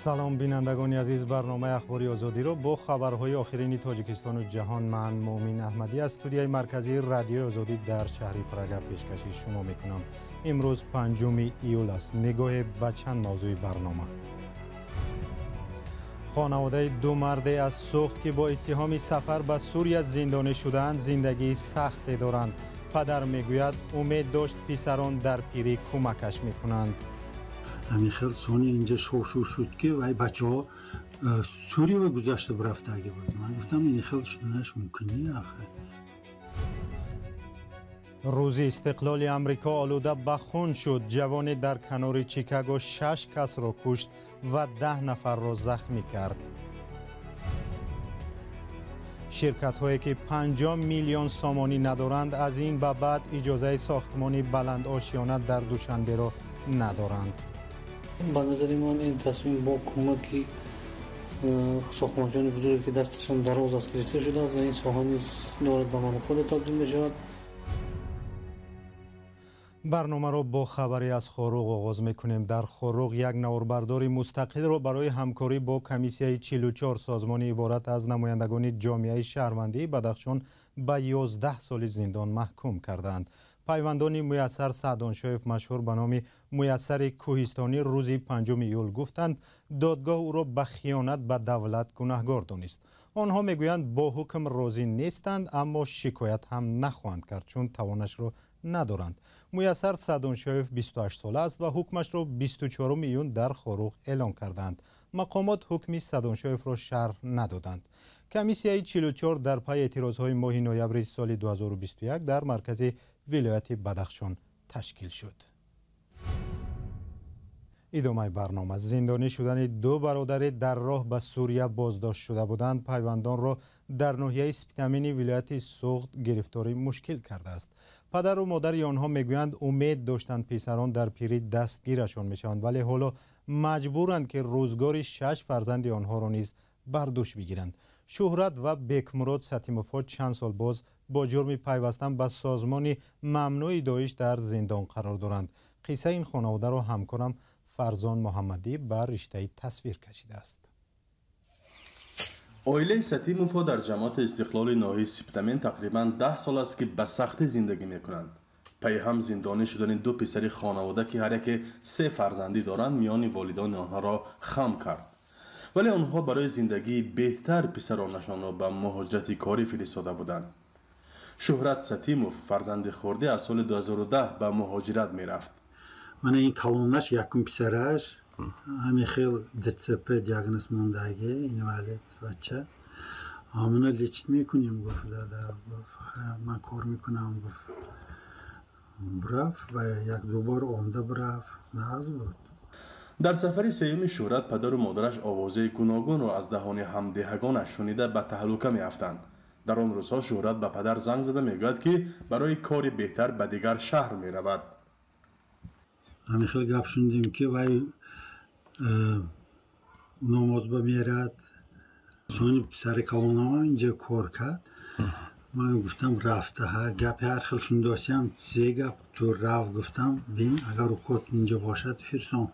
Салом, бинандагони азиз. Барномаи Ахбори Озодиро бо хабарҳои охирини Тоҷикистону ҷаҳон ман, Муъмин Аҳмадӣ, аз студияи марказии Радиои Озодӣ дар шаҳри Прага пешкаши шумо мекунам. Имрӯз 5 июл аст. Нигоҳе ба чанд мавзӯи барнома. Хонаводаи ду марде аз Суғд, ки бо иттиҳоми сафар ба Сурия зиндонӣ шудаанд, зиндагии сахте доранд. Падар мегӯяд, умед дошт, писарон дар пирӣ кӯмакаш мекунанд. Ҳамин хел сони инҷа шовшув шуд, ки вай бачаҳо Сурия гузашта бирафтаги буд. Ман гуфтам, ин хел шуданаш мумкин не ахе. Рӯзи истиқлоли Амрико олуда ба хун шуд. Ҷавоне дар канори Чикаго шаш касро кушт ва 10 нафарро захмӣ кард. Ширкатҳое, ки 50 миллион сомонӣ надоранд, аз ин ба баъд иҷозаи сохтмони баландошёна дар Душанберо надоранд. Ба назари ман, ин тасмим бо кӯмаки сохтмончиёни бузурге, ки дасташон дароз аст, гирифта шудааст ва ин соҳа низ дорад ба монополия табдил мешавад. Барномаро бо хабаре аз Хоруғ оғоз мекунем. Дар Хоруғ як наворбардори мустақилро барои ҳамкорӣ бо комиссияи 44, созмони иборат аз намояндагони ҷомеаи шаҳрвандии Бадахшон, ба 11 соли зиндон маҳкум кардаанд. Пайвандони Муяссар Саъдоншоев, машҳур ба номи Муяссари Кӯҳистонӣ, рӯзи 5 июл гуфтанд, додгоҳ ӯро ба хиёнат ба давлат гунаҳгор донист. Онҳо мегӯянд, бо ҳукм розӣ нестанд, аммо шикоят ҳам нахоҳанд кард, чун тавонашро надоранд. Муяссар Саъдоншоев 28 сола аст ва ҳукмашро 24 июн дар Хоруғ эълон кардаанд. Мақомот ҳукми Саъдоншоевро шарҳ надоданд. Комиссияи 44 дар пайи эътирозҳои моҳи ноябри соли 2021 дар маркази вилояти Бадахшон ташкил шуд. Идомаи барнома. Зиндонӣ шудани ду бародаре дар роҳ ба Сурия боздошт шуда буданд, пайвандонро дар ноҳияи Спитамини вилояти Суғд гирифтори мушкил кардааст. Падару модари онҳо мегӯянд, умед доштанд, писарон дар пирӣ дастгирашон мешаванд, вале ҳоло маҷбуранд, ки рӯзгори шаш фарзанди онҳоро низ бар дӯш бигиранд. Шӯҳрат ва Бекмурод Сатимовҳо чанд сол боз бо ҷурми пайвастан ба созмони мамнӯи Доиш дар зиндон қарор доранд. Қиссаи ин хонаводаро ҳамкорам Фарзон Муҳаммадӣ ба риштаи тасвир кашидааст. Оилаи Сатимовҳо дар ҷамоати Истиқлоли ноҳияи Спитамен тақрибан 10 сол аст, ки ба сахтӣ зиндагӣ мекунанд. Пайи ҳам зиндонӣ шудани ду писари хонавода, ки ҳар яке се фарзандӣ доранд, миёни волидони онҳоро хам кард. Вале онҳо барои зиндагии беҳтар писаронашонро ба муҳоҷирати корӣ фиристода буданд. Шӯҳрат Сатимов, фарзанди хурдӣ, аз соли 2010 ба муҳоҷират мерафт. Мана ин калонаш, якум писараш, ҳамин хел ДЦП диагноз мондаги, инвалид бача. Ҳамуна лечить мекунем, гуфт дада. Гуфт, ман кор мекунам, гуфт. Бирафт ва як ду бор омда бирафт, нағз буд. Дар сафари сеюми Шӯҳрат падару модараш овозаи гуногунро аз даҳони ҳамдеҳагонаш шунида, ба таҳлука меафтанд. Дар он рӯзҳо Шӯҳрат ба падар занг зада мегӯяд, ки барои кори беҳтар ба дигар шаҳр меравад. Ҳамин хел гап шунидем, ки вай намозба мерад. Сони писари калонам инҷа кор кард. Ман гуфтам, рафта ҳар гапи ҳар хел шунидосиям, се гап ту рав, гуфтам, бин, агар укот инҷа бошад, фирсон.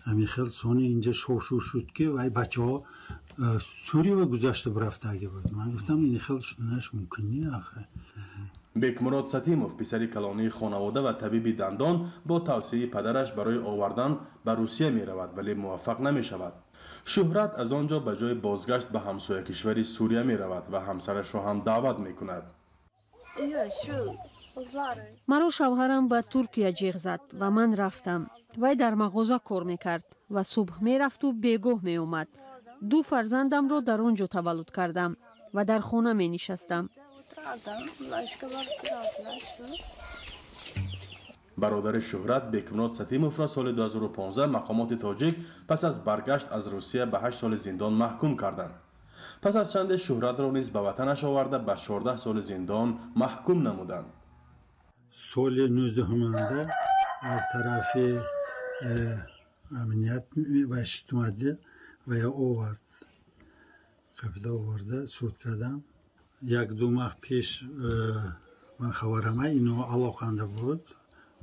Ҳамин хел сони инҷа шовшув шуд, ки вай бачаҳо Сурия гузашта бирафтаги буд. Ман гуфтам, ин хел шуданаш мумкин не ахе. Бекмурод Сатимов, писари калонии хонавода ва табиби дандон, бо тавсияи падараш барои овардан ба Русия меравад, вале муваффақ намешавад. Шӯҳрат аз он ҷо ба ҷои бозгашт ба ҳамсоякишвари Сурия меравад ва ҳамсарашро ҳам даъват мекунад. Маро шавҳарам ба Туркия ҷиғ зад ва ман рафтам. Вай дар мағоза кор мекард ва субҳ мерафту бегоҳ меомад. Ду фарзандамро дар он ҷо таваллуд кардам ва дар хона менишастам. Бародари Шӯҳрат, Бекмурод Сатимовро, соли 2015 мақомоти тоҷик пас аз баргашт аз Русия ба 8 соли зиндон маҳкум карданд. Пас аз чанде Шӯҳратро низ ба ватанаш оварда, ба 14 соли зиндон маҳкум намуданд. Соли 19-анда аз тарафи амният ва иҷтимоӣ ва овард, қабила оварда, суд кардам. Як ду маҳ пеш ман хабарама ино алоқанда буд.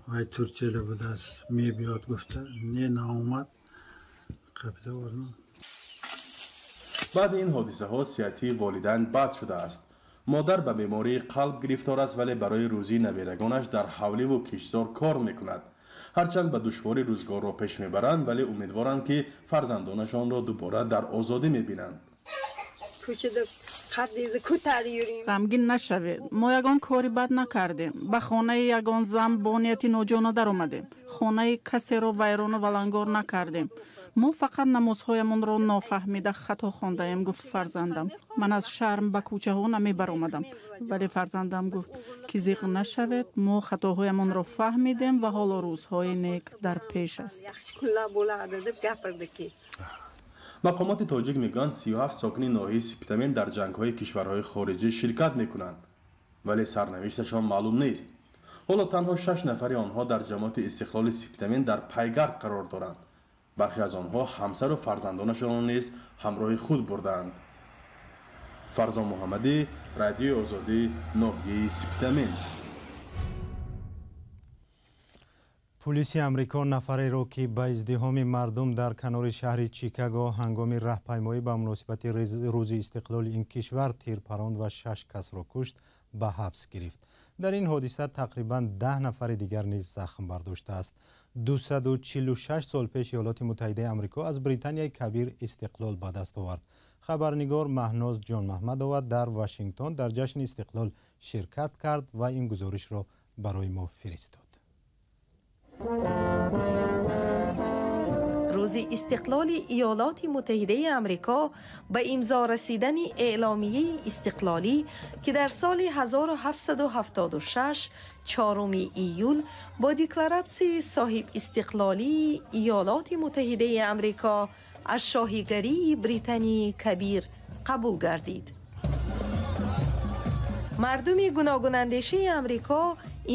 Вай Турсияда будааст, мебиёд гуфта, не, наомад. Қапида овардам. Баъди ин ҳодисаҳо сиҳатии волидайн бад шудааст. Модар ба бемории қалб гирифтор аст, вале барои рӯзии наберагонаш дар ҳавливу киштзор кор мекунад. Ҳарчанд ба душворӣ рӯзгорро пеш мебаранд, вале умедворанд, ки фарзандонашонро дубора дар озодӣ мебинанд. Ғамгин нашавед, мо ягон кори бад накардем, ба хонаи ягон зан бо нияти ноҷона даромадем, хонаи касеро вайрону валангор накардем. Мо фақат намозҳоямонро нофаҳмида хато хондаем, гуфт фарзандам. Ман аз шарм ба кӯчаҳо намебаромадам, вале фарзандам гуфт, ки зиқ нашавед, мо хатоҳоямонро фаҳмидем ва ҳоло рӯзҳои нек дар пеш аст. Мақомоти тоҷик мегӯянд, 37 сокини ноҳияи Сипитамен дар ҷангҳои кишварҳои хориҷӣ ширкат мекунанд, вале сарнавишташон маълум нест. Ҳоло танҳо 6 нафари онҳо дар ҷамоати Истиқлоли Сипитамен дар пайгард қарор доранд. Бархе аз онҳо ҳамсару фарзандонашонро низ ҳамроҳи худ бурдаанд. Фарзон Муҳаммадӣ, Радиои Озодӣ, ноҳияи Сипитамен. Пулиси Амрико нафареро, ки ба издиҳоми мардум дар канори шаҳри Чикаго ҳангоми раҳпаймоӣ ба муносибати рӯзи истиқлоли ин кишвар тир паронд ва 6 касро кушт, ба ҳабс гирифт. Дар ин ҳодиса тақрибан 10 нафари дигар низ захм бардоштааст. 246 сол пеш Иёлоти Муттаҳидаи Амрико аз Британияи Кабир истиқлол ба даст овард. Хабарнигор Маҳноз Ҷонмаҳмадова дар Вашингтон дар ҷашни истиқлол ширкат кард ва ин гузоришро барои мо фиристод. Рӯзи истиқлоли Иёлоти Муттаҳидаи Амрико ба имзо расидани эъломияи истиқлолӣ, ки дар соли 1776 4 июл бо декларатсияи соҳибистиқлолии Иёлоти Муттаҳидаи Амрико аз шоҳигарии Британияи Кабир қабул гардид. Мардуми гуногунандешаи Амрико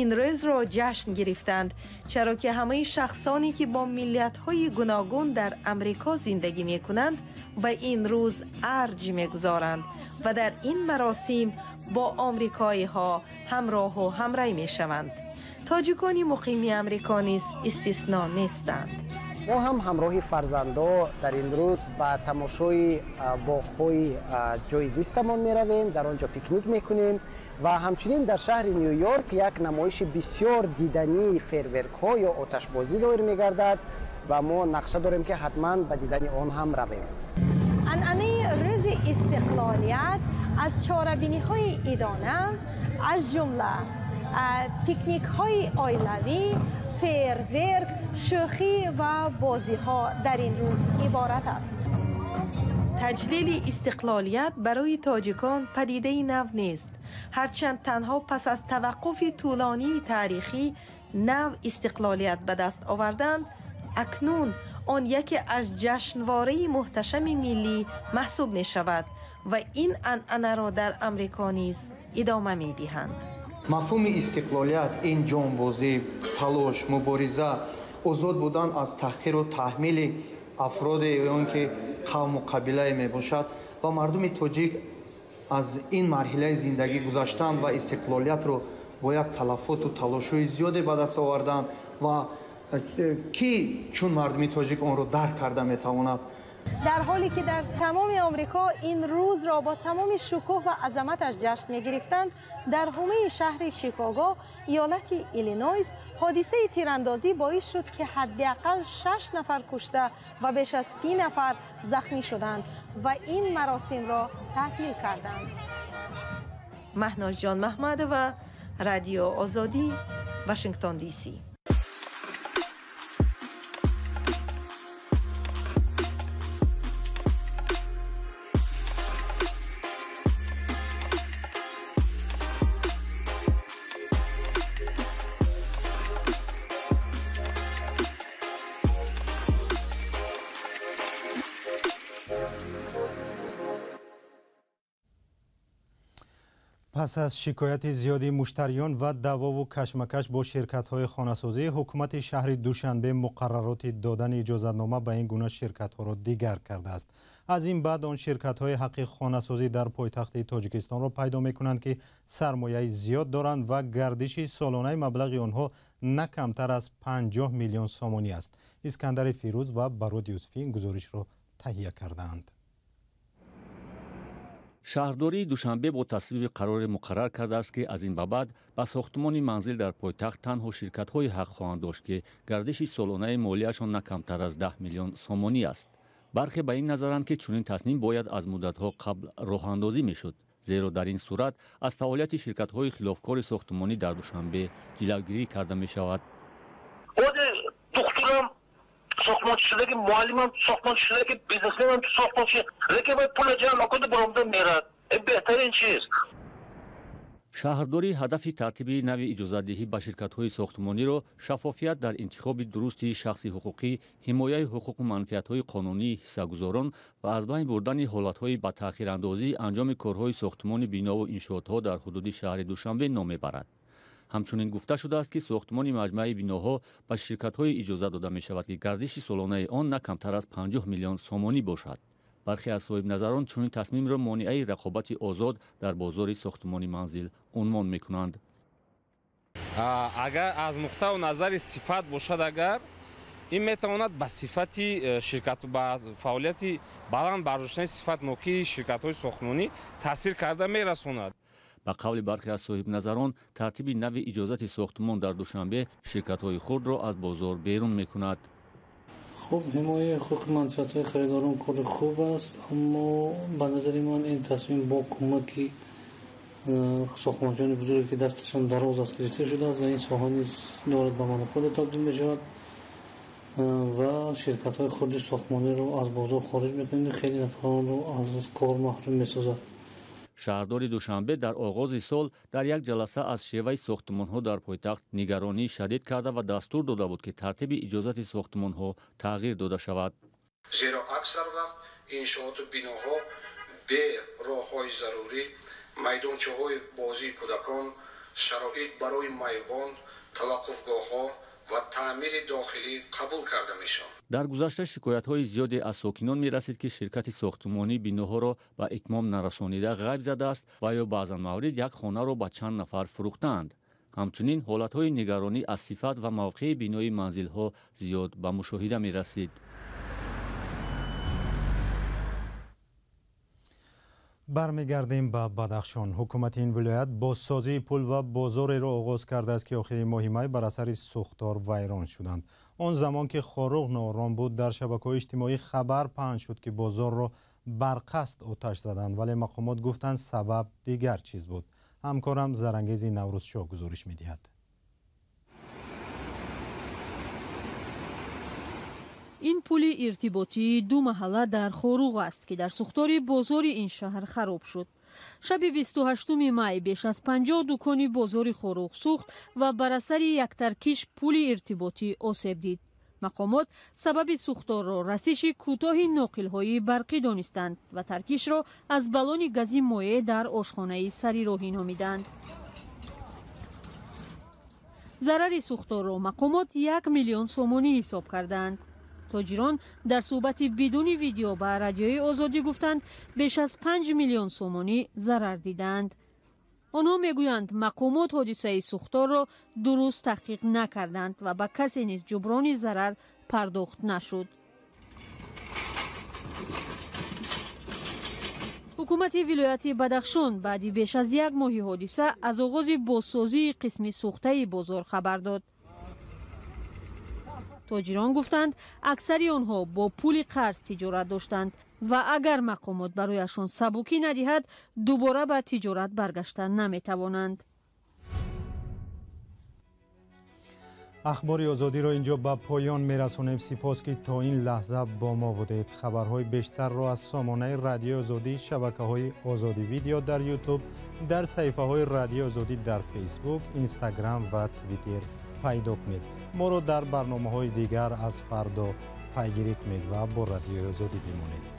ин рӯзро ҷашн гирифтанд, чаро ки ҳамаи шахсоне ки бо миллиятҳои гуногун дар Амрико зиндагӣ мекунанд, ба ин рӯз арҷ мегузоранд ва дар ин маросим бо омрикоиҳо ҳамроҳу ҳамрай мешаванд. Тоҷикони муқими Амрико низ истисно нестанд. Мо ҳам ҳамроҳи фарзандо дар ин рӯз ба тамошои боғҳои ҷои зистамон меравем, дар он ҷо пикник мекунем ва ҳамчунин дар шаҳри Ню-Йорк як намоиши бисёр дидании фейерверкҳо ё оташбозӣ доир мегардад ва мо нақша дорем, ки ҳатман ба дидани он ҳам равем. Анъанаи рӯзи истиқлолият аз чорабиниҳои идона, аз ҷумла пикникҳои оилавӣ, фейерверк, шӯхӣ ва бозиҳо дар ин рӯз иборат аст. Таҷлили истиқлолият барои тоҷикон падидаи нав нест. Ҳарчанд танҳо пас аз таваққуфи тӯлонии таърихӣ нав истиқлолият ба даст оварданд, акнун он яке аз ҷашнвораи муҳташами миллӣ маҳсуб мешавад ва ин анъанаро дар Амрико низ идома медиҳанд. Мафҳуми истиқлолият ин ҷонбозӣ, талош, мубориза, озод будан аз таҳқиру таҳмили афроде ё он ки қавму қабилае мебошад ва мардуми тоҷик аз ин марҳилаи зиндагӣ гузаштанд ва истиқлолиятро бо як талафоту талошҳои зиёде ба даст оварданд ва ки чун мардуми тоҷик онро дарк карда метавонад. Дар ҳоле ки дар тамоми Амрико ин рӯзро бо тамоми шукӯҳ ва азаматаш ҷашн мегирифтанд, дар ҳумаи шаҳри Чикаго, иёлати Иллинойс, ҳодисаи тирандозӣ боис шуд, ки ҳадди ақал 6 нафар кушта ва беш аз 30 нафар захмӣ шуданд ва ин маросимро таҳлил карданд. Маҳнозҷон Маҳмадова, Радио Озодӣ, Вашингтон Ди Си. Пас аз шикояти зиёди муштариён ва даъвову кашмакаш бо ширкатҳои хонасозӣ, ҳукумати шаҳри Душанбе муқаррароти додани иҷозатнома ба ин гуна ширкатҳоро дигар кардааст. Аз ин баъд он ширкатҳои ҳаққи хонасозӣ дар пойтахти Тоҷикистонро пайдо мекунанд, ки сармояи зиёд доранд ва гардиши солонаи маблағи онҳо на камтар аз 50 миллион сомонӣ аст. Искандари Фирӯз ва Барод Юсуфӣ ин гузоришро таҳия кардаанд. Шаҳрдории Душанбе бо тасвиби қароре муқаррар кардааст, ки аз ин ба баъд ба сохтмони манзил дар пойтахт танҳо ширкатҳое ҳақ хоҳанд дошт, ки гардиши солонаи молияшон на камтар аз 10 миллион сомонӣ аст. Бархе ба ин назаранд, ки чунин тасмим бояд аз муддатҳо қабл роҳандозӣ мешуд, зеро дар ин сурат аз фаъолияти ширкатҳои хилофкори сохтмонӣ дар Душанбе ҷилавгирӣ карда мешавад. Духтурам сохтмончи шудаги, муаллимам сохтмончи шудаги, бизнесменам сохтмончи, лекин вай пула ҷамъ накунда баромада мерад. Ин беҳтарин чиз. Шаҳрдорӣ ҳадафи тартиби нави иҷозатдиҳӣ ба ширкатҳои сохтмониро шаффофият дар интихоби дурусти шахси ҳуқуқӣ, ҳимояи ҳуқуқу манфиатҳои қонунии ҳиссагузорон ва аз байн бурдани ҳолатҳои ба таъхирандозии анҷоми корҳои сохтмони бинову иншоотҳо дар ҳудуди шаҳри Душанбе ном мебарад. Ҳамчунин гуфта шудааст, ки сохтмони маҷмӯаи биноҳо ба ширкатҳое иҷозат дода мешавад, ки гардиши солонаи он на камтар аз 50 миллион сомонӣ бошад. Бархе аз соҳибназарон чунин тасмимро монеаи рақобати озод дар бозори сохтмони манзил унвон мекунанд. Агар аз нуқтаю назари сифат бошад, агар ин метавонад ба сифати ширкат, ба фаъолияти баланд бардоштани сифатнокии ширкатҳои сохтмонӣ таъсир карда мерасонад. Ба қавли бархе аз соҳибназарон, тартиби нави иҷозати сохтмон дар Душанбе ширкатҳои хурдро аз бозор берун мекунад. Хуб, ҳимояи ҳуқуқи манфиатҳои харидорон кори хуб аст, аммо ба назари ман ин тасмим бо кӯмаки сохтмончиёни бузурге, ки дасташон дароз аст, гирифта шудааст ва ин соҳа низ дорад ба монополия табдил мешавад ва ширкатҳои хурди сохтмониро аз бозор хориҷ мекунад, хеле нафаронро аз кор маҳрум месозад. Шаҳрдори Душанбе дар оғози сол дар як ҷаласа аз шеваи сохтмонҳо дар пойтахт нигаронии шадид карда ва дастур дода буд, ки тартиби иҷозати сохтмонҳо тағйир дода шавад. Зеро аксар вақт иншооту биноҳо бе роҳҳои зарурӣ, майдончаҳои бозии кӯдакон, шароит барои майбон, таваққуфгоҳҳо ва таъмири дохилӣ қабул карда мешаванд. Дар гузашта шикоятҳои зиёде аз сокинон мерасид, ки ширкати сохтмонӣ биноҳоро ба итмом нарасонида ғайб задааст ва ё баъзан маврид як хонаро ба чанд нафар фурӯхтаанд. Ҳамчунин ҳолатҳои нигаронӣ аз сифат ва мавқеи бинои манзилҳо зиёд ба мушоҳида мерасид. Бармегардем ба Бадахшон. Ҳукумати ин вилоят бозсозии пул ва бозореро оғоз кардааст, ки охири моҳи май бар асари сӯхтор вайрон шуданд. Он замон ки Хоруғ ноором буд, дар шабакаҳои иҷтимоӣ хабар паҳн шуд, ки бозорро барқасд оташ заданд, вале мақомот гуфтанд сабаб дигар чиз буд. Ҳамкорам Зарангези Наврӯзшоҳ гузориш медиҳад. Ин пули иртиботии ду маҳалла дар Хоруғ аст, ки дар сӯхтори бозори ин шаҳр хароб шуд. Шаби 28 май беш аз 50 дукони бозори Хоруғ сӯхт ва бар асари яктаркиш пули иртиботӣ осеб дид. Мақомот сабаби сӯхторро расиши кӯтоҳи ноқилҳои барқӣ донистанд ва таркишро аз баллони гази моеъ дар ошхонаи сари роҳӣ номиданд. Зарари сӯхторро мақомот 1 миллион сомонӣ ҳисоб карданд. Тоҷирон дар суҳбати бидуни видео ба Радиои Озодӣ гуфтанд, беш аз 5 миллион сомонӣ зарар дидаанд. Онҳо мегӯянд, мақомот ҳодисаи сӯхторро дуруст таҳқиқ накарданд ва ба касе низ ҷуброни зарар пардохт нашуд. Ҳукумати вилояти Бадахшон баъди беш аз як моҳи ҳодиса аз оғози бозсозии қисми сӯхтаи бозор хабар дод. Тоҷирон гуфтанд, аксари онҳо бо пули қарз тиҷорат доштанд ва агар мақомот барояшон сабукӣ надиҳад, дубора ба тиҷорат баргашта наметавонанд. Ахбори Озодиро инҷо ба поён мерасонем. Сипос, ки то ин лаҳза бо мо будед. Хабарҳои бештарро аз сомонаи Радиои Озодӣ, шабакаҳои Озодӣ Видео дар Ютуб, дар саҳифаҳои Радиои Озодӣ дар Фейсбук, Инстаграм ва Твиттер пайдо кунед. Моро дар барномаҳои дигар аз фардо пайгирӣ кунед ва бо Радиои Озодӣ бимонед.